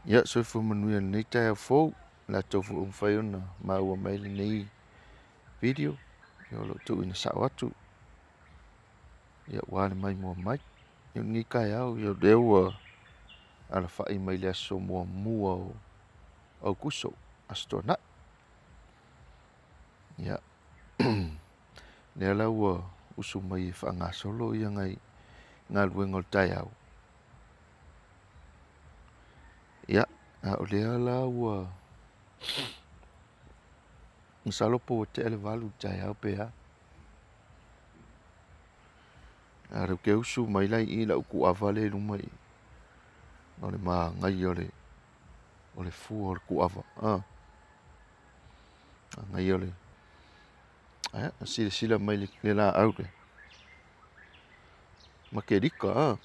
Ia, soifua manuia i lenei taeao fou, o le a outou foi ua mafai ona maua mai lenei video, ia o lo o tuuina sao atu, ia aua le maimoa mai. Ia o lenei taeao, ia o lea ua alafai mai le aso muamua o Aokuso, Aso Toonai. Ia, lea la ua usu mai e faagasolo nai galuega o le taeao, ia, a o lea la ua masalo po ua tea le 8 i le taeao pe a. A o lea ou te usu mai la i i i lau tuava lea e i luma i i, o le manaia o le fua o le tuava. Manaia o le... Ia, silasila mai i le laau lea, makerika a,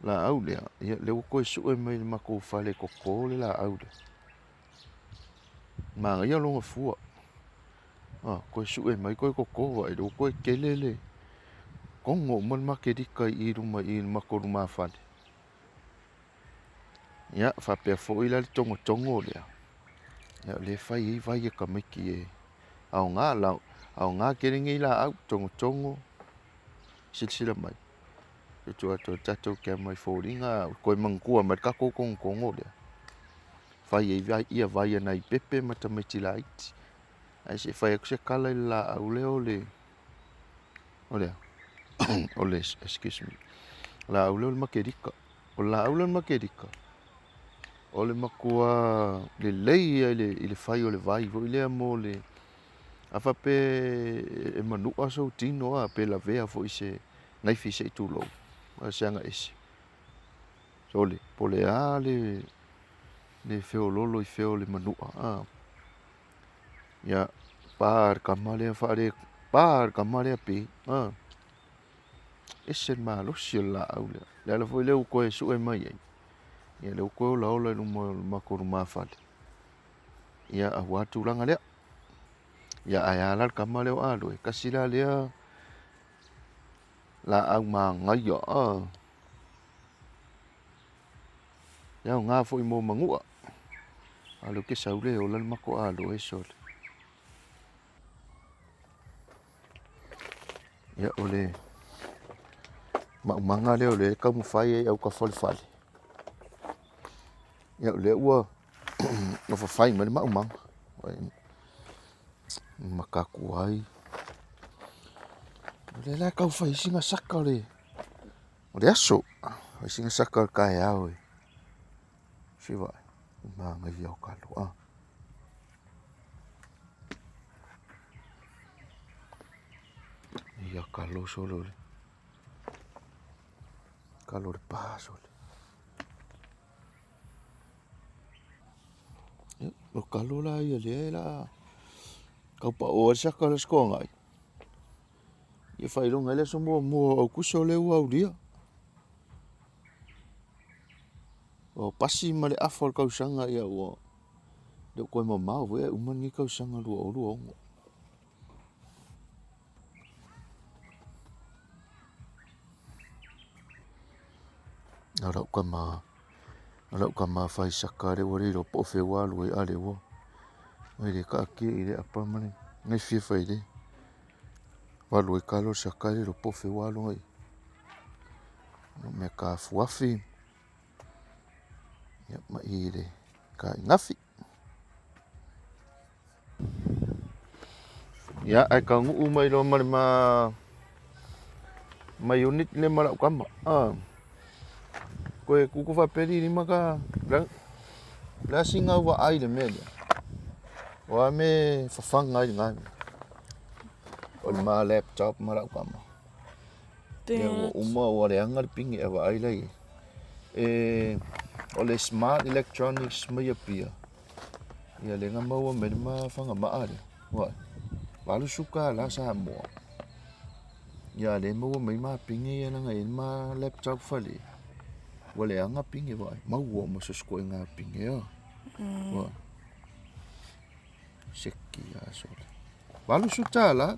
laau lea, ia lea ua toe sue mai i le matou fale toto le laau lea. Manaia lona fua, toe sue mai toe toto, vaai o lea ua toe tele le gogo uma le makerika i luma i i le matou lumafale. Ia, faapea foi la le togotogo lea, ia o lea e fai ai vai a tamaiti e aoga, aoga tele nei laau, togotogo, silasila mai, tuu atu ai le tatou camera i foliga ua toe manatua mai le tatou togotogo lea, fai ai vai a nai pepe ma tamaiti laiti. Ae se i fai atu se tala i le laau lea o le, o le a? O le, excuse me, o le laau lea o le makerika. O le laau lea o le makerika, o le matua lelei ia i le fai o le vai foi lea mo le, a faapea e manua sou tino a pe lavea foi i se naifi se i tulou, se aga ese, sole, po o le a le feoloolo i fea o le manua a, ia, pa le tama lea pa le tama lea pe a, ese le malosi o le laau lea. O le ala foi lea ua toe sue mai ai, ia lea ua toe olaola i luma o le matou lumafale, ia aua le tulaga lea. Ia ae a la le tama lea o Aloe, tasi la lea laau manaia a, e aoga foi mo manua. A o lea ou te sau lea e ola le matou aloe sole. Ia o le maumaga lea o lea e taumafai ai autafa o le fale. Ia o lea ua fafai mai le maumaga. Mataku ai. O lea la e tau fai ai sina saka o le aso. Fai sina saka o le taeao e se i vaai, manaia o kalo a. Ia kalo solo le kalo le pa solo. O kalo la ia lea e la tau pao ai le saka o le Aso Toonai. Ia faailoga ai le aso muamua o Aokuso lea ua aulia. Ua pasi ma le afa o le tausaga ia ua le o toe mamao foi ae uma lenei tausaga 2026. O lau tama, o lau tama fai saka lea ua le iloa po o fea ua alu ai, a o lea ua le taatia i le apa ma le naifi e fai ai le valu ai kalo o le saka, e le iloa po o fea ua alu agai i ai. O mea tafuafi ma i le tainafi. Ia, ae taunuu mai loa ma le ma unit lea ma lau tama. Ah. Koe kuku faapeli lima ka la singa ua ai le mea lea. O a me fafaga ai lena mea. O le ma laptop ma lau tama. Ia ua uma ua leaga le pine a vaai la i ai. E, o le Smart Electronics mai Apia, ia lea na maua mai le ma fagamaa lea. Ua $80 Samoa. Ia lea e maua mai ma pine ia leaga e i ai le ma laptop fale. Ua leaga pine vaai. Maua uma so o se ituaiga pine a. Ua seki a sole. $80.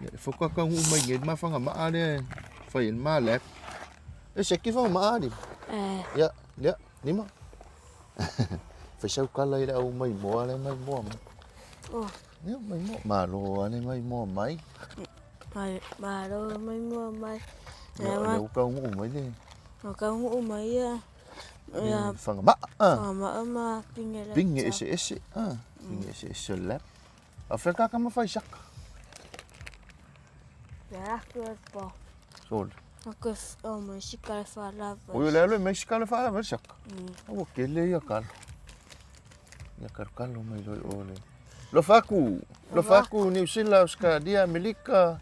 Ia e faatoa taunuu mai nei le ma fagamaa lea e fai ai le ma lap. E seki fagamaa alii. Ia, lea, lima. Fai sau kala i le au maimoa le maimoa mai. Oh. Ia, maimoa. Malo lava le maimoa mai. Malo le maimoa mai. Ia, o lea ua taunuu mai le... Ua taunuu mai ia... Ia fagamaa. Fagamaa ma pine laiti. Pine eseese. Pine eseese o le lap. A o fea ta tama fai saka? Le atu e po. Sole. Aku o mai sika le faalava. Oi o le alu e mai sika le faalava le saka. Ua tele ia kalo. Ia kalokalo mai loa i o le. Lofa aku. Lofa aku Niu Sila, Ausekalia, Amerika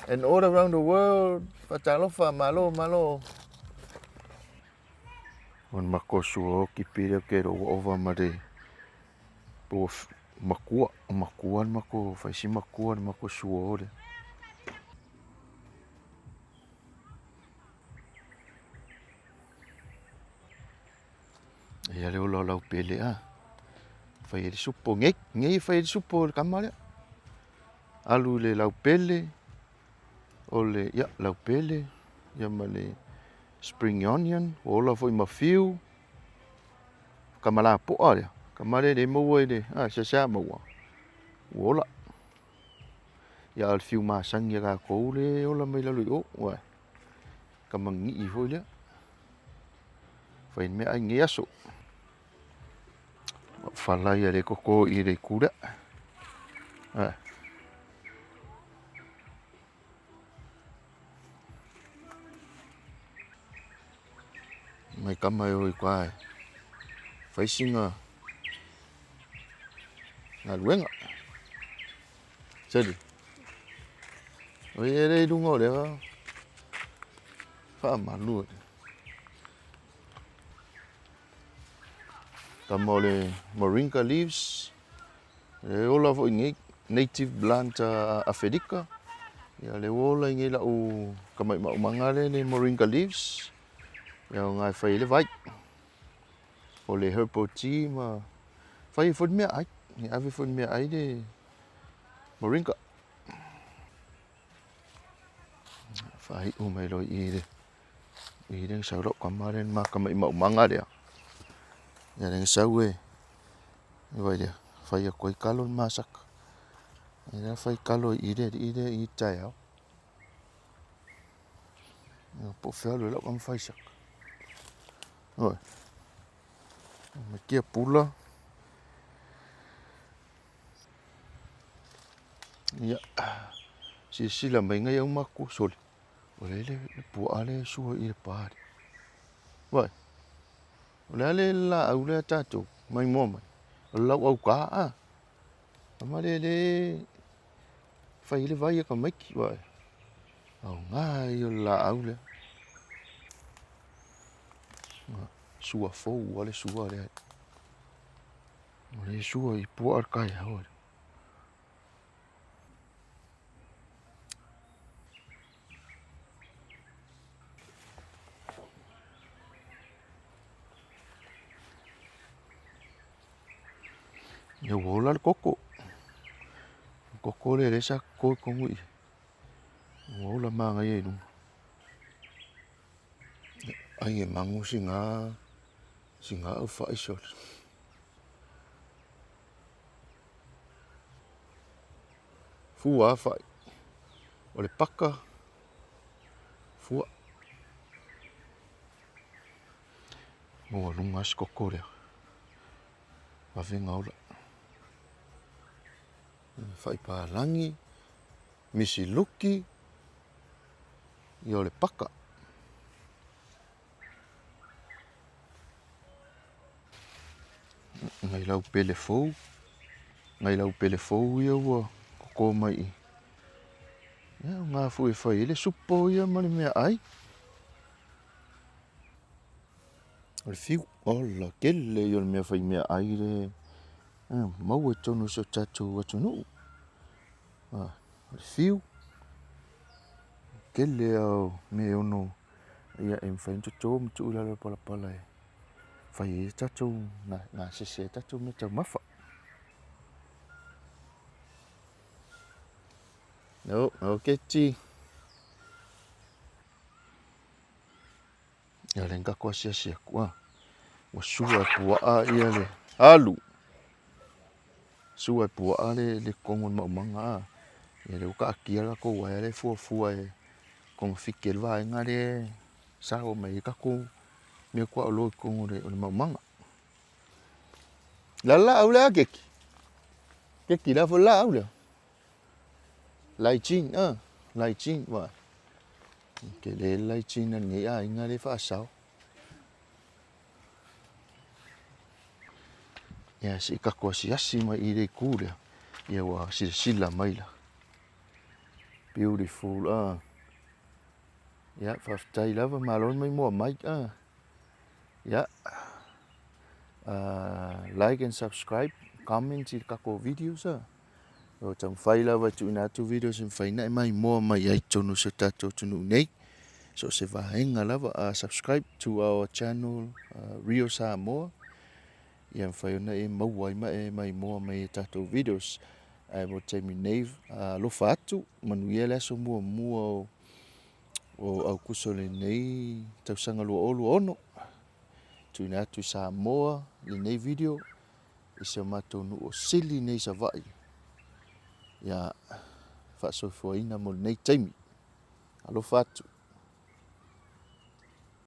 and all around the world. Faatalofa, malo, malo. O le matou sua o kipi lea ou te iloa ua ova ma le ua matua, matua le matou fai si matua le matou suo lea. Ia le ola o lau pele a. Fai ai le supo nei, nei e fai ai le supo o le tama lea. Alu i le lau pele, o le, ia, lau pele, ia ma le spring onion, ua ola foi ma fiu. Tama lapoa lea, tama lea e le maua i le, a, seasea maua, ua ola. Ia a o le fiu masani a tatou lea e ola mai lalo i o, uae, tama nini'i foi lea. Fai le meaai i lenei aso. O fala ia le toto i le itu lea. Ae. Mai tama e o i uta e fai sina galuega. Seli. O ia le i luga o lea faamalu. Tama o le moringa leaves. E ola foi nei native plant a Aferika. Ia le ua ola i nei lau tamaimaumaga lea le moringa leaves. Ia o ngā e fai ai le vai. O le herbal tea ma fai ai foi le meaai. E ave foi le meaai le moringa. Faaiu mai loa i i le i le sau lau tama lea ma tamaimaumaga lea. Ia lea na sau e vaai lea fai atu ai kalo le masaka. Ia lea fai kalo i le alii lea i taeao. Ia po o fea alu ai lau tama fai saka. Oi. Makia pula. Ia, silasila mai ngai au matua, sole, o le a le puaa lea e sua i le pa lea. Vaai, o le a le laau lea tatou maimoa mai, o le lauaugā a. A ma le le fai ai le vai a tamaiti, vaai, aoga ia o le laau lea. Sua fou lava le sua lea. O le sua i puaa le taeao. Ia ua ola le koko. O koko lea lea sa toto i totonu i i. Ua ola manaia i luga. Ai e mago sina sina aufai sole. Fua a fai. O le paka fua. Maualuga lava si koko lea. Vavega ola. Fai palagi, misi luki, ia o le paka. Nai lau pele fou, nai lau pele fou ia ua koko mai i. Ia, o ngā fui e whai ele supo ia ma le mea ai. O le fiu, ola, kele ia o le mea whai mea ai le maua i totonu o si o tatou atunuu. O le fiu, tele lava o mea e ono ia e mafai ona toto ma tuu i lalo o le palapala e fai ai a tatou gasese ai tatou meataumafa. Ok Keti. Ia lea na tatou asiasi atu a. Ua sua e puaa ia le alu. Sua e puaa le le totonu o le maumaga a. Ia lea ua taatia le latou uaea lea e fuafua e togafiti ai le vaega lea e sao mai ai tatou meaituaolo i totonu o le maumaga. Le a le laau lea Keki? Keki, le a foi le laau lea? Laijin, a, laijin, vaai. Tele le laijin a lenei aiga lea e faasao. Ia, se i tatou asiasi mai i le itu lea, ia ua silasila mai la. Beautiful, a. Ia, faafetai lava, malo le maimoa mai, a. Ia, like and subscribe, comment i le tatou videos, a. O taumafai lava e tuuina atu videos e mafai ona e maimoa mai ai totonu o si o tatou atunuu nei. So o se vaega lava, subscribe to our channel Rio Samoa. Ia mafai ona e maua ai ma e maimoa mai i tatou videos. Ae mo le taimi nei, alofa atu, manuia le aso muamua o o Aukuso lenei tausaga 2026. Tuuina atu i Samoa lenei video i si o matou nuu o Sili nei i Savaii. Ia faasoifuaina mo lenei taimi. Alofa atu.